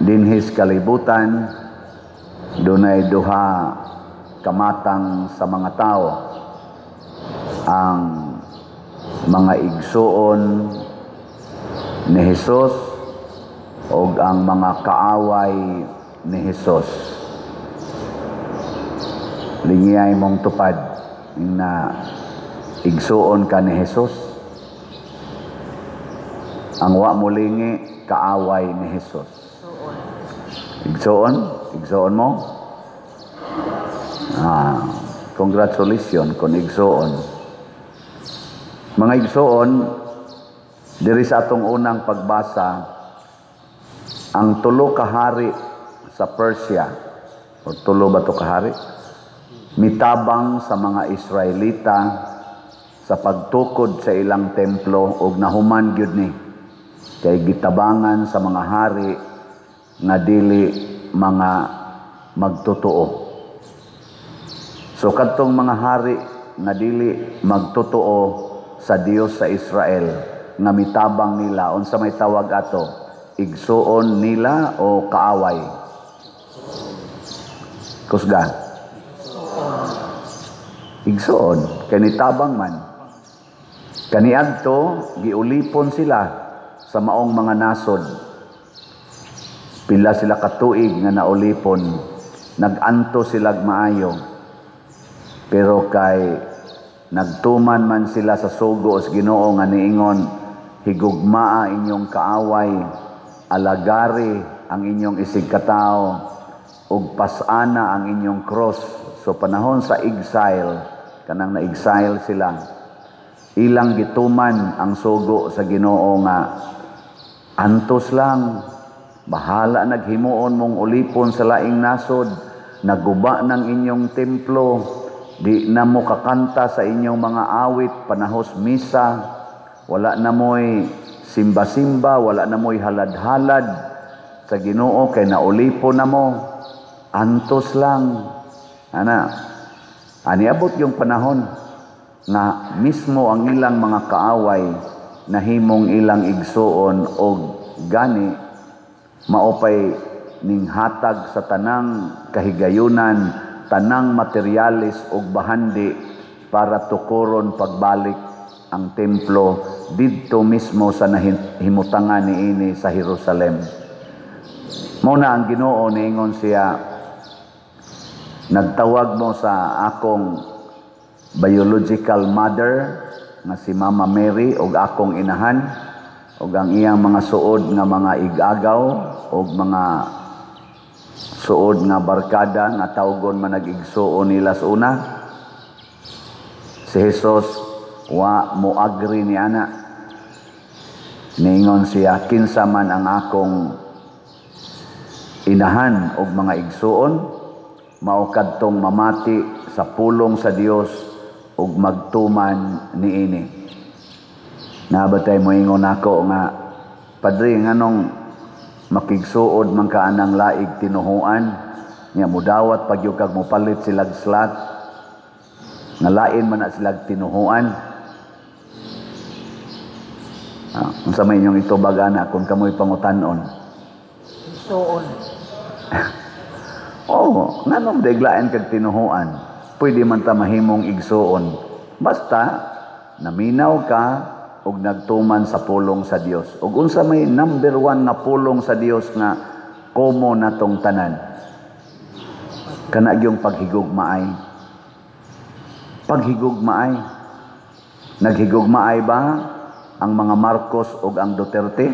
Dinhi sa kalibutan, dunay duha kamatang sa mga tao: ang mga igsuon ni Hesus ug ang mga kaaway ni Hesus. Lingiyay mong tupad na igsuon ka ni Hesus. Ang wa mo lingi, kaaway ni Hesus. Igsuon? Igsuon mo? Ah, congratulations kung igsuon. Mga igsuon, diri sa atong unang pagbasa, ang tulo ka hari sa Persia, o tulo ba to kahari? Mitabang sa mga Israelita sa pagtukod sa ilang templo ug nahuman gyud ni kay gitabangan sa mga hari nga dili mga magtotoo. So kadtong mga hari nga dili magtotoo sa Dios sa Israel nga mitabang nila, unsa may tawag ato? Igsuon nila o kaaway? Kusga. Igsuon kay nitabang man. Kaniadto giulipon sila sa maong mga nasod. Pila sila katuig nga naulipon, nag-anto silag maayo. Pero kay nagtuman man sila sa sugo sa Ginoo nga niingon, "Higugmaa inyong kaaway, alagari ang inyong isigkatao, ug pasana ang inyong cross." So panahon sa exile, kanang na-exile sila, ilang gituman ang sugo sa Ginoo nga antos lang, bahala naghimuon mong ulipon sa laing nasod, naguba ng inyong templo, di na mo kakanta sa inyong mga awit panahos misa, wala na mo'y simba-simba, wala na mo'y halad-halad sa Ginoo kay naulipon na mo. Antos lang. Ana, aniabot yung panahon nga mismo ang ilang mga kaaway nahimong ilang igsuon og gani maupay ning hatag sa tanang kahigayunan, tanang materyales ug bahandi para tukuron pagbalik ang templo didto mismo sa nahimutangan niini sa Jerusalem. Mao na ang Ginoo niingon siya, "Nagtawag mo sa akong biological mother nga si Mama Mary ug akong inahan ug ang iyang mga suod nga mga igagaw ug mga suod nga barkada nga tawgon man nag-igsuon nila sa una." Si Jesus wa mo agree ni ana. Niingon siya, "Kinsa man ang akong inahan ug mga igsuon? Mao kadtong mamati sa pulong sa Dios ug magtuman niini." Nabatay mo ingon nako nga, "Padre, nganong makigsuod man ka anang laig tinuhuan nya mudawat pag kag mopalit silag slot nga lain man na silag tinuhuan?" Ah, unsa may inyong itubag ana kung kamoy pangutan-on? Igsuon. Oh, nganong deglaen kag tinuhuan? Pwede man ta mahimong igsuon. Basta naminaw ka ug nagtuman sa pulong sa Dios. Ug unsa may number one nga pulong sa Dios nga komo natong tanan? Kana gyung paghigugmaay. Paghigugmaay. Naghigugmaay ba ang mga Marcos ug ang Duterte?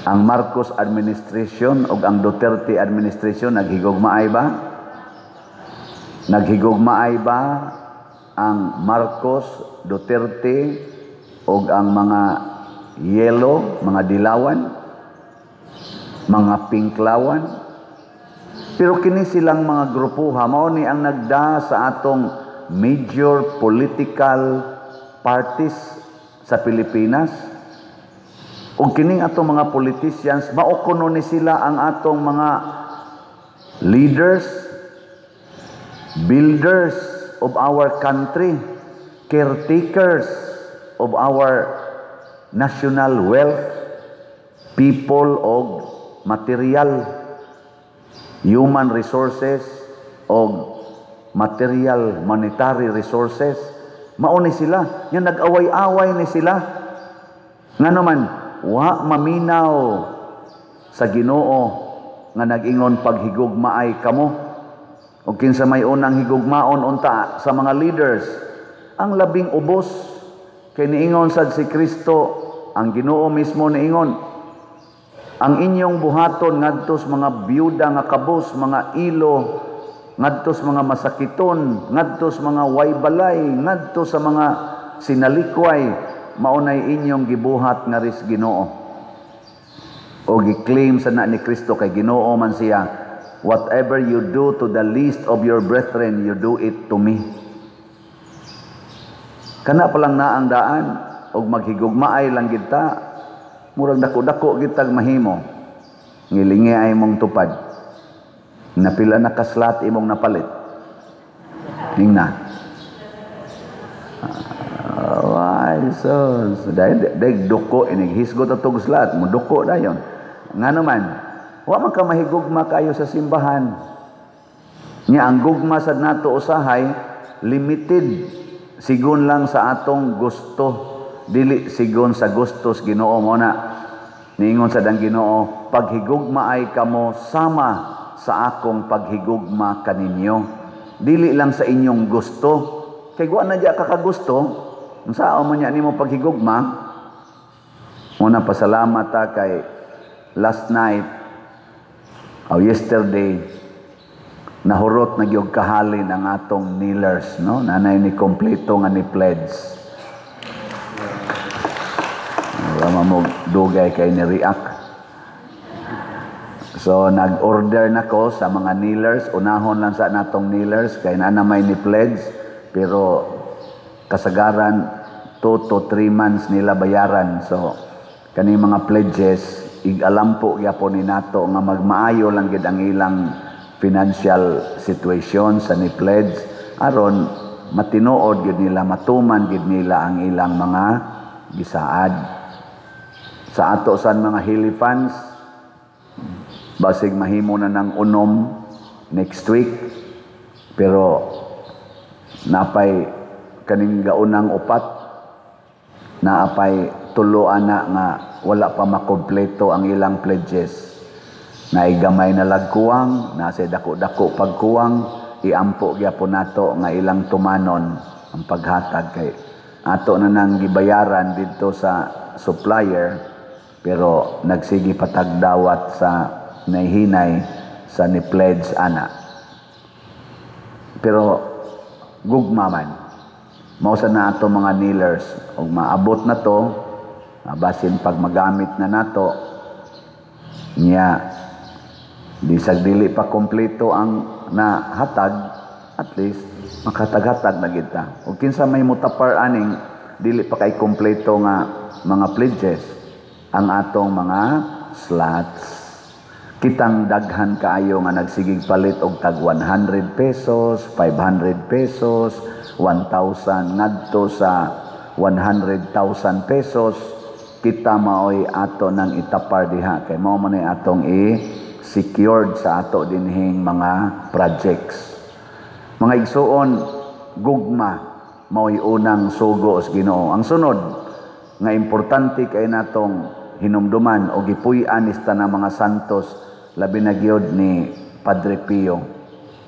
Ang Marcos administration ug ang Duterte administration, naghigugmaay ba? Naghigugmaay ba ang Marcos, Duterte ug ang mga yellow, mga dilawan, mga pinklawan? Pero kini silang mga grupuha mao ni ang nagda sa atong major political parties sa Pilipinas. Ug kining atong mga politicians, mao kuno ni sila ang atong mga leaders, builders of our country, caretakers of our national wealth, people og material, human resources o material monetary resources. Mao ni sila nya nag-away-away ni sila. Ngano man wa maminaw sa Ginoo nga nag-ingon, "Paghigugmaay kamo"? O kinsa may unang higugmaon unta sa mga leaders? Ang labing ubos, kay niingon sad si Kristo, ang Ginoo mismo niingon, "Ang inyong buhaton ngadto sa mga byuda nga kabos, mga ilo, ngadto sa mga masakiton, ngadto sa mga way balay, ngadto sa mga sinalikway, mao nay inyong gibuhat ngari sa Ginoo." O gi-claim sa na ni Kristo, kay Ginoo man siya, "Whatever you do to the least of your brethren, you do it to me." Kana pa lang na ang daan, og maghigugmaay lang gid ta, murag dako-dako gid tag mahimo. Ngilingi ay mong tupad. Napila na ka slot imong napalit? Ingna. Ay, so, dahil, dahil duko, inig hisgot atog slot, mo duko dayon. Nga naman, wa man ka mahigugma kayo sa simbahan. Nya ang gugma sad nato usahay limited, sigon lang sa atong gusto, dili sigon sa gustos Ginoo. Mo na niingon sad ang Ginoo, "Paghigugma ay kamo sama sa akong paghigugma kaninyo." Dili lang sa inyong gusto, kay wa na diya kakagusto, unsaon man niya nimo paghigugma? Muna pasalamat ta kay last night o yesterday, nahurot na gyud kahalin ang atong kneelers, no? Nanay ni kompleto nga ni pledge. Wala mo dugay kay ni react. So nag-order na ko sa mga kneelers, unahon lang sa natong kneelers kay naa may ni pledge, pero kasagaran 2 to 3 months nila bayaran. So kani mga pledges, igalampo gyapon ni nato nga magmaayo lang gid ang ilang financial situation sa ni pledge, aron matinuod gid nila, matuman gid nila ang ilang mga gisaad. Sa ato san mga Healy funds, basig mahimo na ng unom next week, pero napay kaning gaunang upat, naapay tulo ana nga wala pa makompleto ang ilang pledges. Naigamay na lagkuwang, nasa dako-dako pagkuwang, iampo gyapon nato nga ilang tumanon ang paghatag, kay ato na nang gibayaran didto sa supplier, pero nagsige patagdawat sa nahihinay sa ni pledge ana. Pero gugma man mao sa na ato mga kneelers, ug maabot na to, basin pag magamit na nato niya, bisag dili pa kompleto ang nahatag, at least makatag-hatag na gid ta. Ug kinsa may mutapar aning dili pa kay kompleto nga mga pledges? Ang atong mga slots. Kitang daghan kaayo nga nagsigig palit og tag 100 pesos, 500 pesos, 1,000 ngadto sa 100,000 pesos. Kita maoy ato nang itapar diha, kay mao man ay atong i-secured sa ato dinhing mga projects. Mga igsuon, gugma mao'y unang sugo sa Ginoo. Ang sunod nga importante kay natong hinumduman o gipuy-an ni ng mga santos, labi na gyud ni Padre Pio,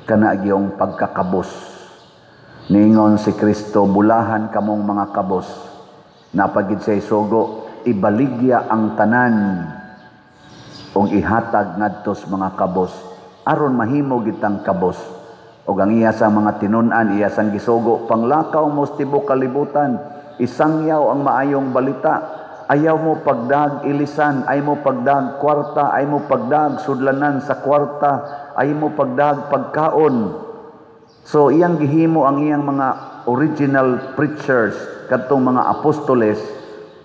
kana gyung pagkakabos. Ningon si Kristo, "Bulahan kamong mga kabos." Napagid siya sugo, "Ibaligya ang tanan ug ihatag ngadto sa mga kabos aron mahimo gitang kabos." Ug ang iya sa mga tinun-an, iya sang gisugo, "Panglakaw mo sa tibuok kalibutan, isangyaw ang maayong balita. Ayaw mo pagdag ilisan, ay mo pagdag kwarta, ay mo pagdag sudlanan sa kwarta, ay mo pagdag pagkaon." So iyang gihimo ang iyang mga original preachers, kadtong mga apostoles,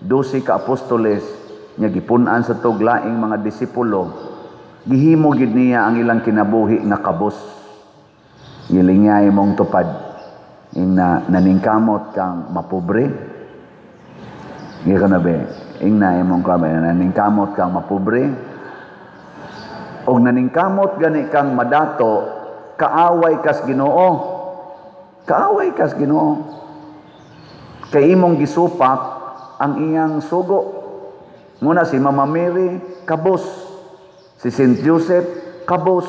12 ka apostoles nya gipun-an sa tog laing mga disipulo, gihimo gid niya ang ilang kinabuhi nga kabos. Gilingay mong tupad, ing na naningkamot kang mapobre. Nga ka na be, ing na imong kamay, naningkamot kang mapobre. Og naningkamot gani kang madato, kaaway kas Ginoo. Kaaway kas Ginoo. Kay imong gisupak ang iyang sugo. Muna si Mama Mary, kabos. Si Saint Joseph, kabos.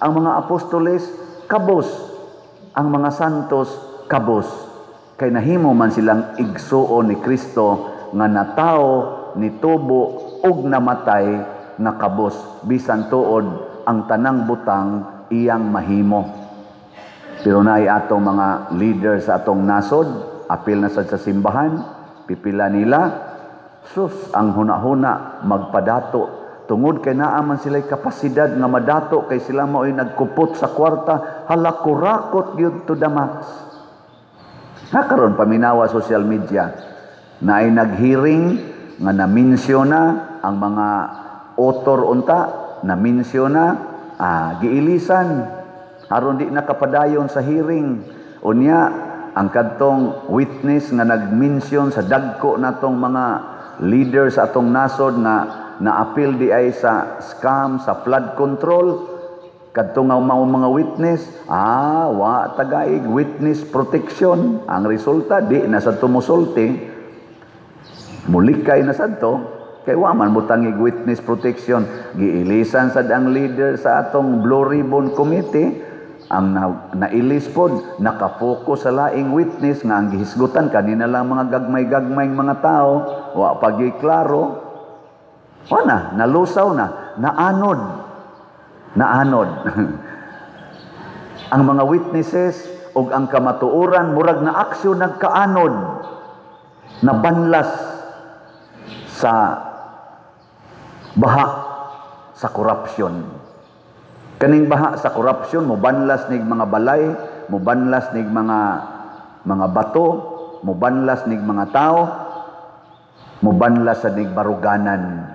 Ang mga apostoles, kabos. Ang mga santos, kabos. Kay nahimo man silang igsuon ni Kristo nga natao, nitubo ug namatay nga kabos, bisan tuod ang tanang butang iyang mahimo. Pero naay atong mga leader sa atong nasod, apil na sad sa simbahan, pipila nila, sus, ang hunahuna magpadato. Tungod kay naa man sila'y kapasidad nga madato, kay sila mao'y nagkupot sa kwarta, hala, kurakot gyud to the max. Ha, karon paminawa social media, naay naghearing nga na-mention na ang mga author unta, na-mention na, giilisan aron di nakapadayon sa hearing. Unya ang kadtong witness nga nag-mention sa dagko natong mga leader sa atong nasod nga naapil di ay sa scam sa flood control, kadto nga mga witness, wa tagaig witness protection. Ang resulta, di na sa tumusulti, mulikay na sadto kay wa man butangig witness protection. Giilisan sad ang leader sa atong Blue Ribbon Committee. Ang nailis pod, nakafocus sa laing witness nga ang gihisgutan kanina lang mga gagmay-gagmay mga tao, wa pa gyud klaro. Wa na, nalusaw na, naanod. Naanod ang mga witnesses ug ang kamatuoran, murag na aksyon nagkaanod, nabanlas sa baha sa corruption. Kaning baha sa corruption mobanlas nig mga balay, mobanlas nig mga bato, mobanlas nig mga tao, mobanlas sa nig baruganan,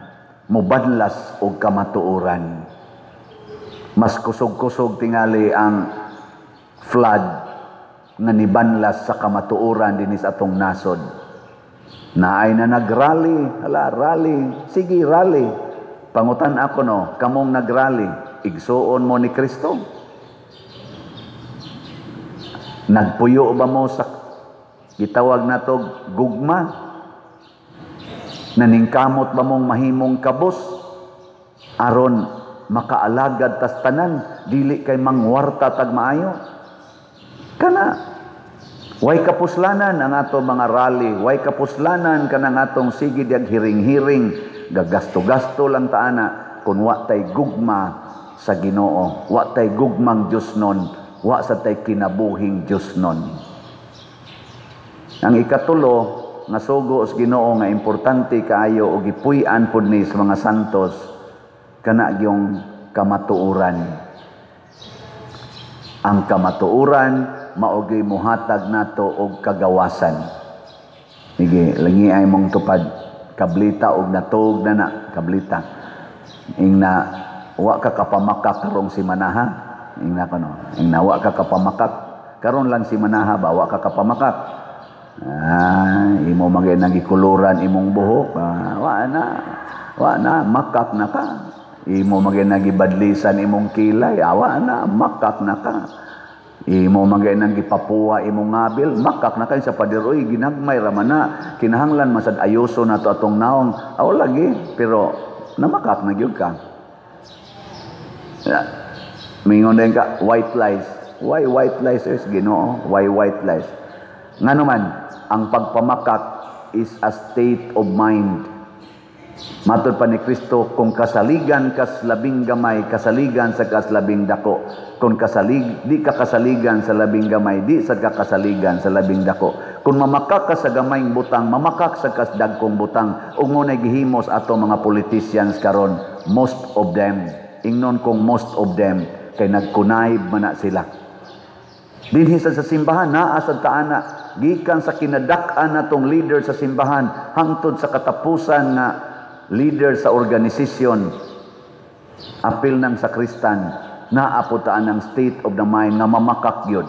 mobanlas og kamatuoran. Mas kusog-kusog tingali ang flood nga nibanlas sa kamatuoran dinhi sa atong nasod. Naay na nagrally, hala, rally, sige, rally. Pangutan ako no, kamong nagrally, igsuon mo ni Kristo? Nagpuyo ba mo sa gitawag nato gugma? Naningkamot ba mong mahimong kabos aron makaalagad tas tanan, dili kay mangwarta tag maayo? Kana way kapuslanan ang ato mga rally, way kapuslanan kanang atong sige diag hiring-hiring, gagasto-gasto lang taana kun wa tay gugma sa Ginoo, wa tay gugmang Dios nun, wa sa tay kinabuhing Dios nun. Ang ikatulo nga sugo sa Ginoo nga importante kaayo og gipuy-an pud ni sa mga santos, kana gyung kamatuoran. Ang kamatuoran mao gyud mohatag nato og kagawasan. Sige, langi ay mong tupad kablita og natuog na na kablita. Ingna wa ka kapamakak karong si manaha. Ingna kono, ingna wa ka kapamakak karon lang si manaha ba, wa ka kapamakak. Imo magay nagikuluran imong buhok, wa na makak na ka. Imo magay nagibadlisan imong kilay, wa na, makak na ka. Imo magay nang gipapuwa imong ngabil, makak na ka. Sa pader, oy, ginagmay ra man na, kinahanglan masad ayoso na to atong naong. Aw lagi, pero namakak na gyud ka. Mingon din ka, white lies. Why white lies is Ginoo? Why white lies? Ngano man, ang pagpamakak is a state of mind. Matod pa ni Kristo, kung kasaligan kas labing gamay, kasaligan sa kas labing dako. Kung di ka kasaligan sa labing gamay, di sa ka kasaligan sa labing dako. Kung mamakak ka sa gamayng butang, mamakak sa kas dagkong butang. Ug mo gihimos ato mga politicians karon, most of them. Ingnon kong most of them, kay nagkunayb man na sila. Dinhi sa simbahan, naa sa taana, gikan sa kinadak-an natong leader sa simbahan, hangtod sa katapusan nga leader sa organisasyon, apil ng sakristan, naa po taan ang state of the mind nga mamakak yun.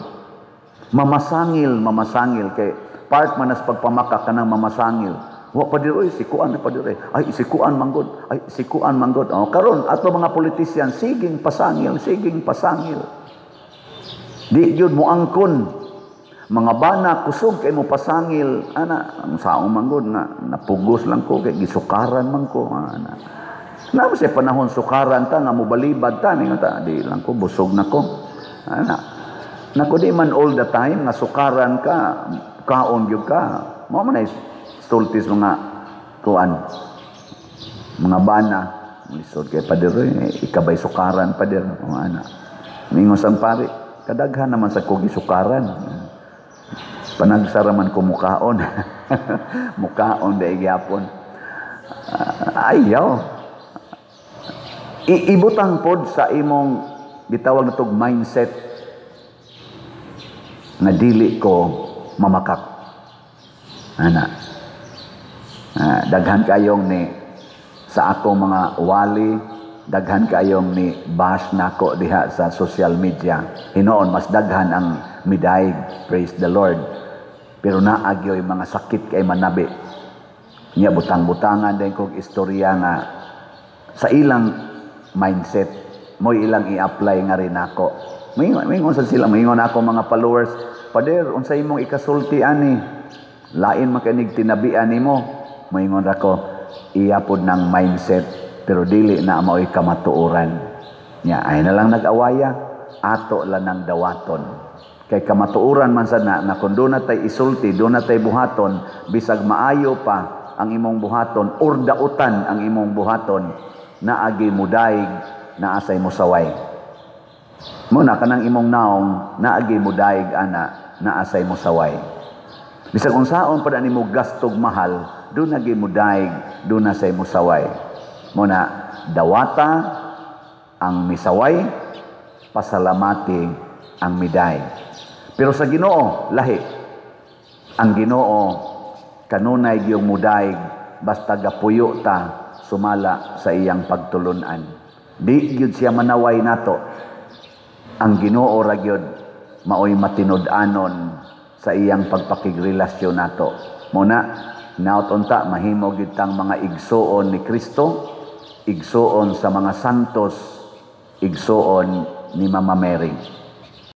Mamasangil, mamasangil, kay part man as pagpamakak kanang mamasangil. Wa pa oy, si kuan na pa diri. Ay, si kuan manggod. Ay, si kuan manggod. Oh, karon ato mga politician, siging pasangil, siging pasangil. Di gyud mo angkon. Mga bana, kusog kay mo pasangil ana. Ang saong manggod nga napugos lang ko kay gisukaran man ko ana. Na sa panahon sukaran ta nga mobalibad ta, ningon ta, di lang ko, busog na ko ana. Nako, di man all the time nga sukaran ka, kaon gyud ka. Mao man ay sultis mga kuan, mga bana, lisod kay pader, eh, ikabay sukaran, pader mga ana. Mingon sang pari, kadaghan naman sa ko gisukaran, panagsara man ko mukaon, mukaon dai gyapon. Ayaw ibutang pod sa imong gitawag natog mindset nga dili ko mamakak ana. Daghan kayong ni sa akong mga wali, daghan kayong ni bash nako diha sa social media. Hinoon mas daghan ang midayeg, praise the Lord, pero naagyoy mga sakit kay manabi niya. Butang-butangan din kog istorya nga sa ilang mindset mo ilang i-apply nga rin ako. Mingon sa sila, mingon ako mga followers, "Pader, unsay imong ikasulti ani? Lain man kanig tinabian nimo." Moingon ra ko, iya pod ng mindset, pero dili na mao'y kamatuoran. Nya ay na lang nag-awaya, ato lang ng dawaton. Kay kamatuoran man sad na kung doon na tay isulti, doon na tay buhaton, bisag maayo pa ang imong buhaton or dautan ang imong buhaton, naagi mudaig, naasay mo saway. Muna kanang imong naong, naagi mudaig ana, naasay mo saway. Bisag unsaon pa nimo gastog mahal, doon nagi mudaig, doon na say musaway. Muna dawata ang misaway, pasalamati ang miday. Pero sa Ginoo, lahi. Ang Ginoo kanunay gyung mudaig basta gapuyo ta sumala sa iyang pagtulunan. Di gyud siya manaway nato. Ang Ginoo ra gyud maoy matinud-anon sa iyang pagpakigrelasyon nato. Muna, naot unta mahimo gyud tang mga igsuon ni Kristo, igsuon sa mga santos, igsuon ni Mama Mary.